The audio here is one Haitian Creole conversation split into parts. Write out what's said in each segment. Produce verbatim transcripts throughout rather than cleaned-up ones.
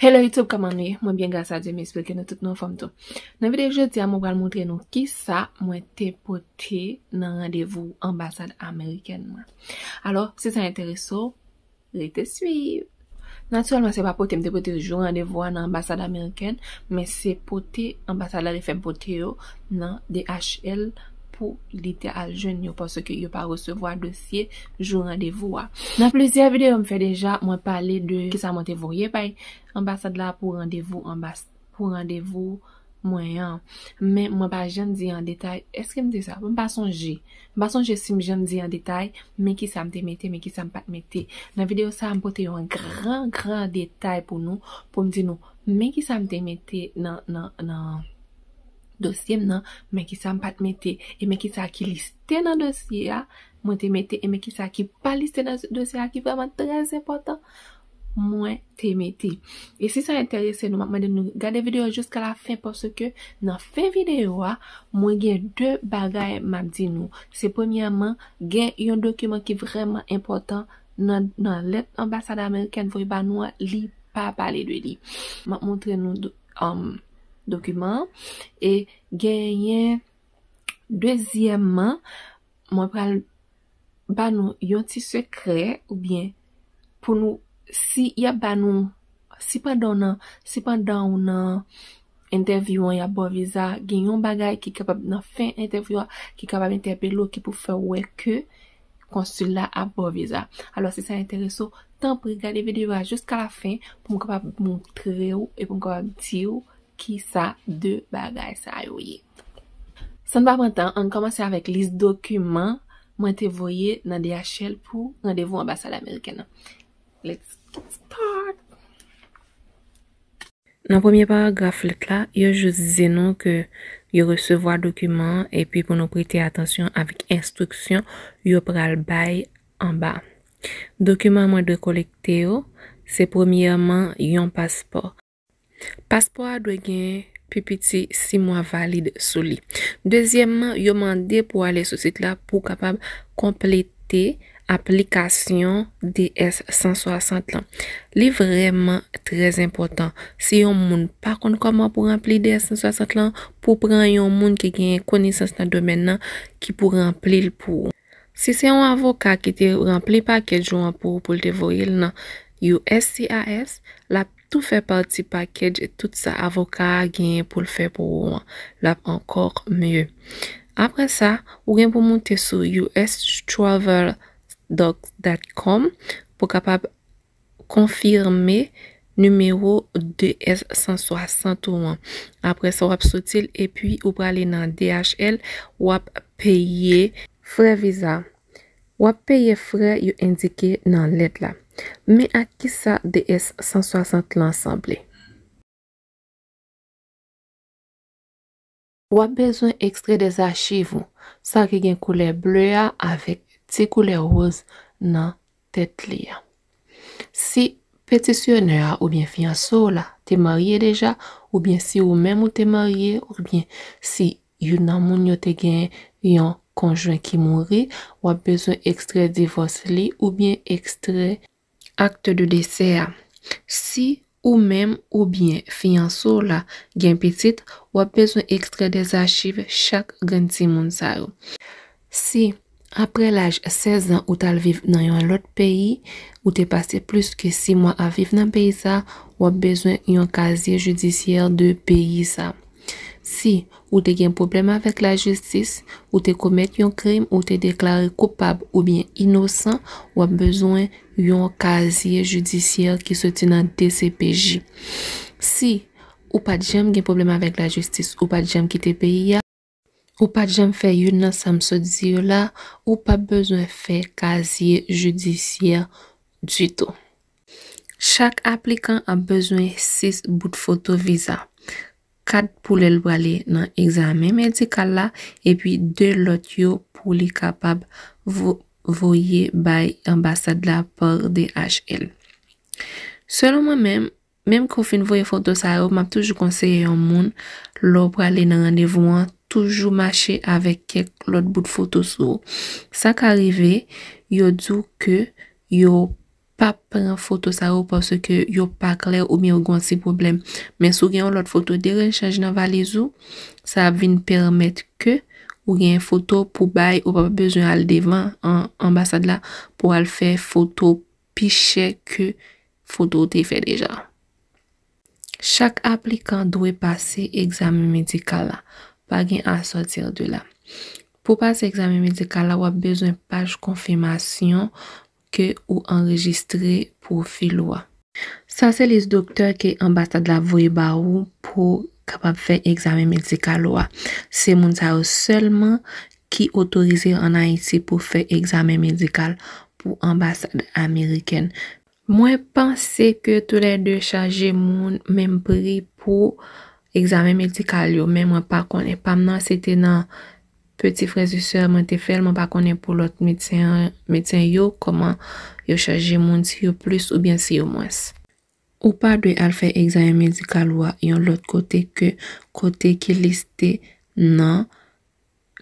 Hello YouTube, kòman nou ye? Mwen byen, gras a Dye, m espere ke nou tout nou anfòm tou. Nan videyo jodi a, mwen pral montre nou kisa mwen te pote nan randevou anbasad amerikèn mwen. Alò, si sa enterese w, rete swiv. Natirèlman, se pa pote m te pote jou randevou a nan anbasad amerikèn, men se pote anbasad la te fè m pote yo nan D H L pou li te al jwenn yo, paske yo pa resevwa dosye jou randevou a. Nan plizyè videyo m fè deja, mwen pale de kisa mwen te voye bay anbasad la pou randevou anbas-, pou randevou mwen an. Men mwen pa janm di an detay. Èske m di sa? Mwen pa sonje. Mwen pa sonje si m janm di an detay, men kisa m te mete, men kisa m pa t mete. Nan videyo sa a, m pote yon gran, gran detay pou nou, pou m di nou, men kisa m te mete nan, nan, nan dosye m nan, men kisa m pa t mete, e men kisa ki liste nan dosye a, mwen te mete, e men kisa ki pa liste nan dosye a, ki vrèman trè enpòtan, mwen te mete. E si sa enterese nou, m ap mande nou gade videyo jiska la fen, paske nan fen videyo a, mwen gen de bagay m ap di nou. Se premyèman, gen yon dokiman ki vrèman enpòtan nan, nan lèt anbasad amerikèn voye ba nou an, li pa pale de li. M ap montre nou do-, um, dokiman an. E genyen, dezyèmman, mwen pral ba nou yon ti sekrè, oubyen pou nou, si y ap ba nou, si pandan w nan, si pandan w nan entèvyou an, y ap ba w viza, gen yon bagay ki kapab nan fen entèvyou a, ki kapab entèpele w, ki pou fè w wè ke konsil la ap ba w viza. Alò, si sa enterese w, tanpri gade videyo a jiska la fen pou m kapab montre w e pou m kapab di w kisa de bagay sa yo ye. San n pa pran tan, ann kòmanse avèk lis dokiman mwen te voye nan D H L pou randevou anbasad amerikèn nan. Let's get start! Nan premye paragraf lèt la, yo jis di nou ke yo resevwa dokiman an epi pou nou prete atansyon avèk enstriksyon yo pral bay anba. Dokiman mwen dwe kolekte yo, se premyèman yon paspò. Paspò a dwe gen pi piti sis mwa valid sou li. Dezyèmman, yo mande pou w ale sou sit la pou w kapab konplete aplikasyon D S san swasant lan. Li vrèman trè enpòtan. Si yon moun pa konn kòman pou ranpli D S san swasant lan, pou pran yon moun ki gen konesans nan domèn nan ki pou ranpli l pou ou. Si se yon avoka ki te ranpli pakèj ou an pou ou, pou l te voye l nan U S C I S, l ap tou fè pati pakèj tout sa avoka a genyen pou l fè pou ou an. L ap encore mieux. Apre sa, ou gen pou moute sou U S travel docs dot com pou kapab konfime nimewo D S san swasant ou an. Apre sa, w ap soti l epi ou prale nan D H L, w ap peye frè viza. W ap peye frè yo endike nan lèt la. Men ak kisa D S san swasant lan sanble? W ap bezwen ekstrè dèzachiv ou, sa ki gen koulè ble a avèk ti koulè woz nan tèt li a. Si petisyonè a oubyen fiyanse w la te marye deja, oubyen si ou menm ou te marye, oubyen si youn nan moun yo te gen yon konjwen ki mouri, w ap bezwen ekstrè divòs li oubyen ekstrè acte de décès a. Si ou menm oubyen fiyanse w la gen pitit, w ap bezwen ekstrè dèzachiv chak grenn timoun sa yo. Si, apre laj sèz an, ou t al viv nan yon lòt peyi, ou te pase plis ke sis mwa ap viv nan peyi sa, w ap bezwen yon kazye jidisyè de peyi sa. Si ou te gen pwoblèm avèk lajistis, ou te komèt yon krim, ou te deklare koupab oubyen inosan, w ap bezwen yon kazye jidisyè ki soti nan D C P J. Si ou pa t janm gen pwoblèm avèk lajistis, ou pa t janm kite peyi a, ou pa t janm fè youn nan sa m sot di yo la, ou p ap bezwen fè kazye jidisyè ditou. Chak aplikan ap bezwen sis bout foto viza, kat pou lè l prale nan egzamen medikal la, epi de lòt yo pou li kapab vo-, voye bay anbasad la pa D H L. Selon mwen menm, menm ke w fin voye foto sa yo, m ap toujou konseye yon moun, lè w prale nan randevou an, toujou mache avèk kèk lòt bout foto sou ou. Sa ka rive, yo di w ke yo p ap pran foto sa yo paske yo pa klè oubyen yo gen yon ti pwoblèm. Men si w gen yon lòt foto de rechanj nan valiz ou, sa ap vin pèmèt ke ou gen foto pou bay, ou p ap bezwen al devan an-, anbasad la pou al fè foto pi chè ke foto w te fè deja. Chak aplikan dwe pase egzamen medikal la. Pa gen à sortir de là. Pou pase egzamen medikal la, w ap bezwen paj konfimasyon ke ou anrejistre pwofil ou a. Sa se lis doktè ke anbasad la voye ba ou pou kapab fè egzamen medikal ou a. Se moun sa yo sèlman ki otorize ann Ayiti pou fè egzamen medikal pou anbasad amerikèn. Mwen panse ke toulède chaje moun menm pri pou egzamen medikal yo, men mwen pa konnen. Pa m nan, se te nan peti frè e sè mwen te fè l, mwen pa konnen pou lòt medsen an, medsen yo, kòman yo chaje moun, si yo plis oubyen si yo mwens. Ou pa dwe al fè egzamen medikal ou a yon lòt kote ke kote ki liste nan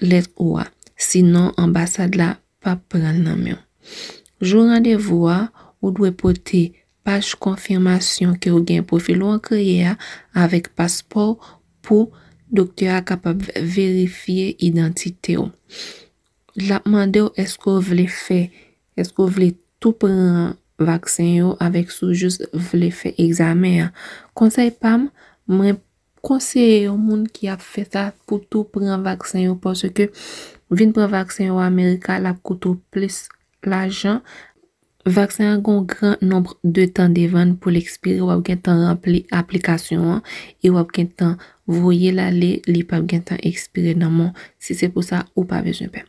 lèt ou a. Sinon, anbasad la p ap pran l nan men w. Jou randevou a, ou dwe pote paj konfimasyon ke w gen pwofil ou an kreye a avèk paspò w pou doktè a kapab verifye idantite w. L ap mande w èske w vle fè, èske w vle tou pran vaksen yo avèk si w jis vle fè egzamen an. Konsèy pa m, mwen konseye yon moun ki ap fè sa pou tou pran vaksen yo, paske vin pran vaksen yo Amerik la, l ap koute w plis lajan. Vaksen an gen yon gran nonb de tan de vann pou l ekspire, w ap gentan ranpli aplikasyon an e w ap gentan voye l ale, li p ap gentan ekspire nan men w. Si se pou sa, ou pa bezwen pè.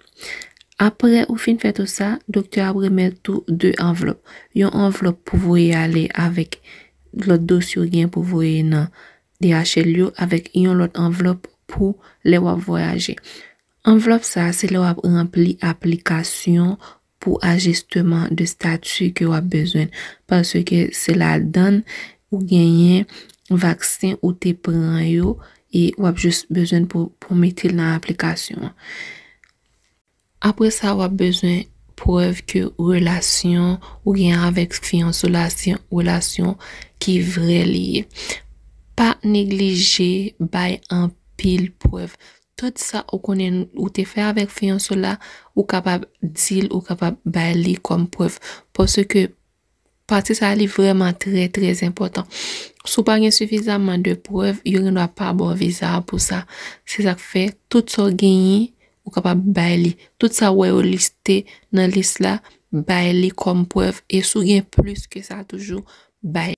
Apre ou fin fè tout sa, doktè a ap remèt ou de anvlòp. Yon anvlòp pou voye ale avèk lòt dosye w gen pou voye nan D H L yo, avèk yon lòt anvlòp pou lè w ap vwayaje. Anvlòp sa a, se lè w ap ranpli aplikasyon pou ajisteman de stati ke w ap bezwen, paske se ladan l ou genyen vaksen ou te pran yo e w ap jis bezwen pou, pou mete l nan aplikasyon an. Apre sa, w ap bezwen prèv ke relasyon ou gen avèk fiyanse w la se yon relasyon ki vrè li ye. Pa neglije bay anpil prèv. Tout sa ou konnen ou te fè avèk fiyanse w la, ou kapab di l, ou kapab bay li kòm prèv. Paske pati sa a, li vrèman trè, trè enpòtan. Si w pa gen sifizaman de prèv, yo gendwa pa ba w viza a pou sa. Se sa k fè, tout sa w genyen, ou kapab bay li. Tout sa w wè yo liste nan lis la, bay li kòm prèv. E si w gen plis ke sa toujou, bay.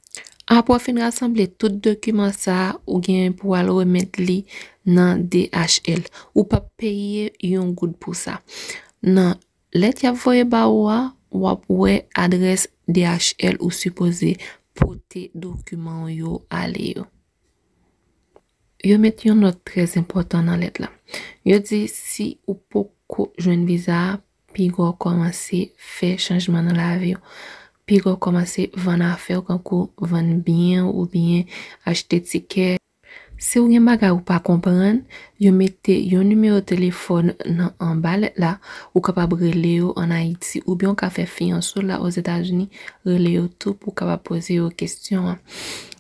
Apre w fin rasanble tout dokiman sa a, ou gen pou w al remèt li nan D H L. Ou p ap peye yon goud pou sa. Nan lèt y ap voye ba ou a, w ap wè adrès D H L ou sipoze pote dokiman w yo ale yo. Yo met yon nòt trè enpòtan nan lèt la. Yo di si ou poko jwenn viza a, piga w kòmanse fè chanjman nan lavi w. Piga w kòmanse vann afè w, kankou vann byen w oubyen achte tikè. Si w gen bagay ou pa konprann, yo mete yon nimewo telefòn nan anba lèt la, ou kapab rele yo ann Ayiti, oubyen w ka fè fiyanse w la Ozetazini, rele yo tou pou w kapab poze yo kesyon an.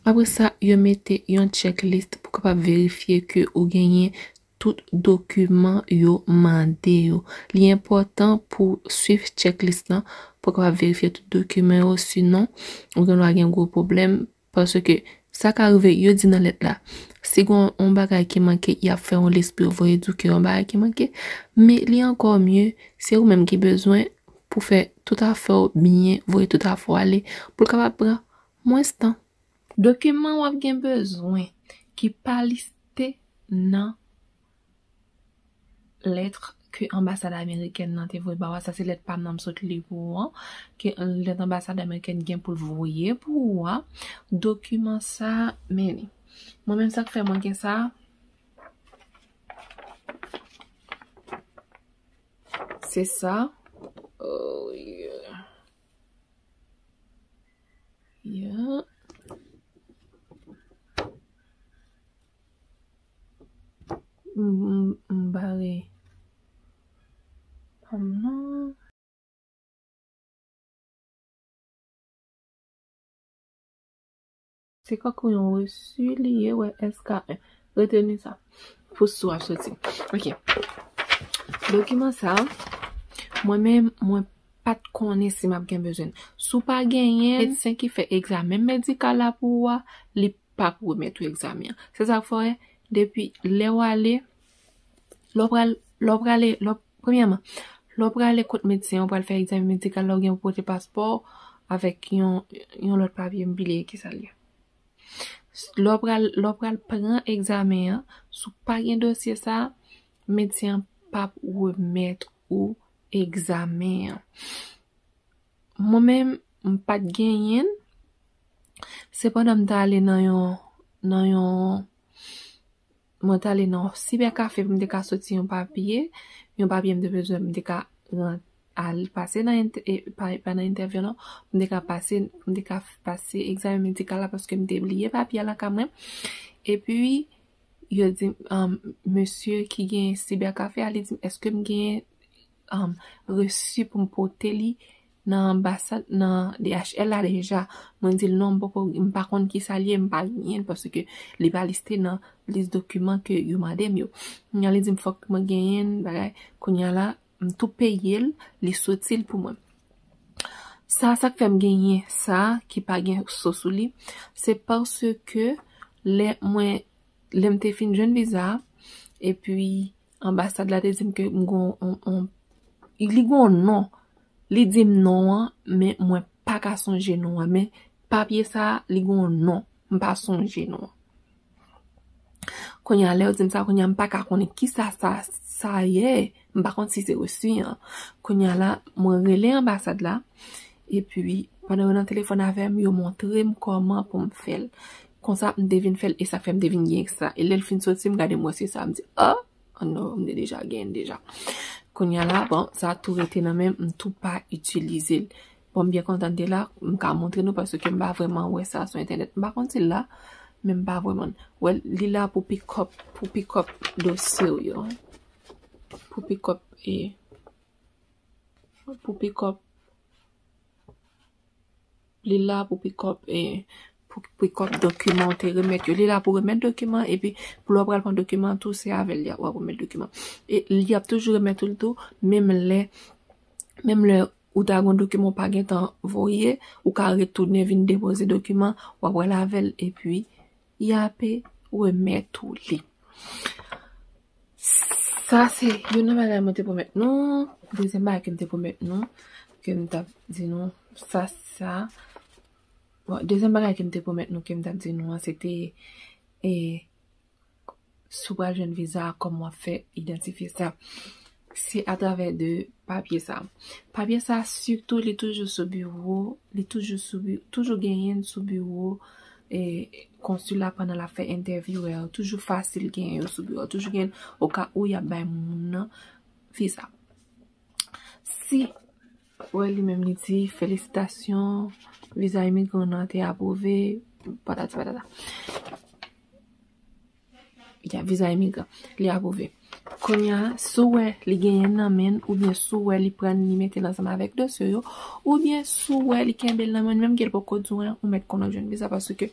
Apre sa, yo mete yon checklist pou w kapab verifye ke ou genyen tout dokiman yo mande yo. Li enpòtan pou w swiv checklist lan pou w kapab verifye tout dokiman yo, sinon ou gendwa gen gwo pwoblèm. Paske sa ka rive, yo di nan lèt la, si gen yon bagay ki manke, y ap fè yon lis pou yo voye di w ke yon bagay ki manke. Men li ankò mye, se ou menm ki bezwen pou fè tout afè w byen, voye tout afè w ale, pou l kapab pran mwens tan. Dokiman w ap gen bezwen ki pa liste nan lèt ke anbasad amerikèn nan te voye ba w a, sa se lèt pa m nan m sot li pou ou an, ke lèt anbasad amerikèn gen pou l voye pou ou a. Dokiman sa, men li. Mwen menm sa k fè mwen gen sa, se sa. Oh, yeah. Yeah. M, m, m bare pa m nan. Se kankou yon resi li ye, wè, S K un. Reteni sa pou si w ap soti. Ok. Dokiman sa, mwen menm, mwen pa t konnen si m ap gen bezwen. Si w pa genyen, medsen ki fè egzamen medikal la pou ou a, li p ap remèt ou egzamen an. Se sa k fè, depi lè w ale, lè w pral, lè w prale, lè w, premyèman, lè w prale kot medsen an, w pral fè egzamen medikal la, ou gen pou pote paspò avèk yon, yon lòt papye, m bliye ki sa l ye. Lè w pral, lè w pral pran egzamen an, si w pa gen dosye sa, medsen an p ap remèt ou egzamen an. Mwen menm, m pa t genyen l. Sepandan, m t ale nan yon, nan yon, mwen t ale nan yon sibèkafe pou m te ka soti yon papye, yon papye m te bezwen, m te ka ran-, al pase nan ent-, e, pa, pa nan entèvyou non, m te ka pase, m te ka f-, pase egzamen medikal la paske m te bliye papye a lakay mwen. Epi, yo di, um, mesye ki gen sibèkafe a, li di m, èske m gen, um, resi pou m pote li nan anbasad, nan D H L la deja? Mwen di l non, m poko, m pa konn ki sa l ye, m pa genyen l paske li pa liste nan lis dokiman ke yo mande m yo. Kounye a li di m fòk mwen genyen l, bagay. Kounye a la, m tou peye l, li soti l pou mwen. Sa, sa k fè m genyen sa, ki pa gen so sou li, se paske lè mwen, lè m te fin jwenn viza a, epi anbasad la te di m ke m gon, on, on, li gon non. Li di m non an, men mwen pa ka sonje non an. Men papye sa, li gon non. M pa sonje non an. Kounye a, lè yo di m sa, kounye a, m pa ka konnen ki sa, sa, sa ye. M pa konn si se resi an. Kounye a la, mwen rele anbasad la. Epi, pandan yo nan telefòn avè m, yo montre m kòman pou m fè l. Konsa, m te vin fè l, e sa fè m te vin gen sa. E lè l fin soti, m gade m wè se sa, m di, ah, oh non, m te deja gen deja. Kounye a la, bon, sa tou rete nan men m, m tou pa itilize l. Bon, m byen kontan de la, m ka montre nou paske m pa vrèman wè sa sou entènèt. M pa konn si l la, men m pa vrèman wè l. Li la pou pick up, pou pick up dosye w yo. Pou pick up, e, pou pick up. Li la pou pick up, e, pou pick up dokiman w te remèt yo. Li la pou remèt dokiman, epi pou lè w pral pran dokiman tou, se avè l y ap, w ap remèt dokiman. E li ap toujou remèt ou l tou, menm lè, menm lè ou ta gon dokiman w pa gentan voye, ou ka retounen vin depoze dokiman, w ap pral avè l, epi y ape remèt ou li. Sa se youn nan bagay mwen te pwomèt nou. Dezyèm bagay ke m te pwomèt nou, ke m t ap di nou, sa, sa. Bon, dezyèm bagay ke m te pwomèt nou, ke m t ap di nou an, se te, e, si w pral jwenn viza a, kòman w ap fè idantifye sa? Se atravè de papye sa. Papye sa, sitou, li toujou sou biwo, li toujou sou bi-, toujou genyen l sou biwo, e, konsila pandan l ap fè entèvyou a yo. Toujou fasil genyen yo sou biwo. Toujou genyen l oka ou y ap bay moun nan viza. Si, wè, li menm li di, felisitasyon, viza imigran nan te apwouve, patati patata. Ya, viza imigran, li apwouve. Kounye a, si w wè li genyen nan men l, oubyen si w wè li pran li mete l ansanm avèk dosye yo, oubyen si w wè li kenbe l nan men l, menm ke l poko di w anyen, ou mèt konn w ap jwenn viza, paske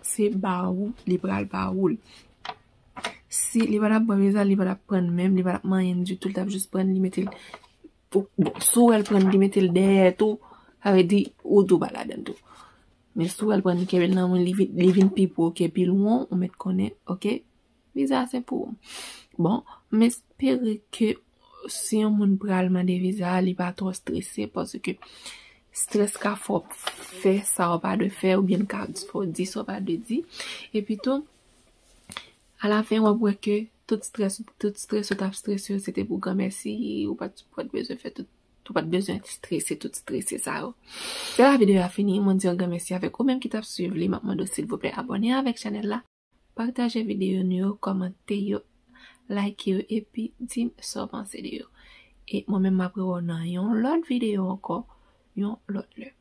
se ba ou, li pral ba ou l. Si li pa t ap pran viza, li pa t ap pran l menm, li pa t ap manyen l ditou, li t ap jis pran l, li mete l, bon, si w wè l pran l, li mete l dèyè tou, sa vle di ou tou pa ladan l tou. Men si w wè l pran l, li kenbe l nan men l, li vin, li vin pi pwòp, pi lwen, ou mèt konnen, oke, viza a se pou ou. Bon, m espere ke si yon moun pral mande viza, li pa twò strese, paske strès ka fè w fè sa w pa dwe fè, oubyen l ka fè w di sa w pa dwe di. Epi tou, alafen, w ap wè ke tout strès, tout strès ou t ap strese yo, se te pou granmèsi, ou pa t, ou pa t bezwen fè tout, ou pa t bezwen strese tout strese sa yo. Se la videyo a fini, mwen di yon granmèsi avèk ou menm ki t ap swiv li, m ap mande w silvouplè abòne avèk chanèl la, pataje videyo nou yo, kòmante yo, like yo, epi di m sa w panse de yo. E mwen menm m ap rewè w nan yon lòt videyo ankò, yon lòt lè.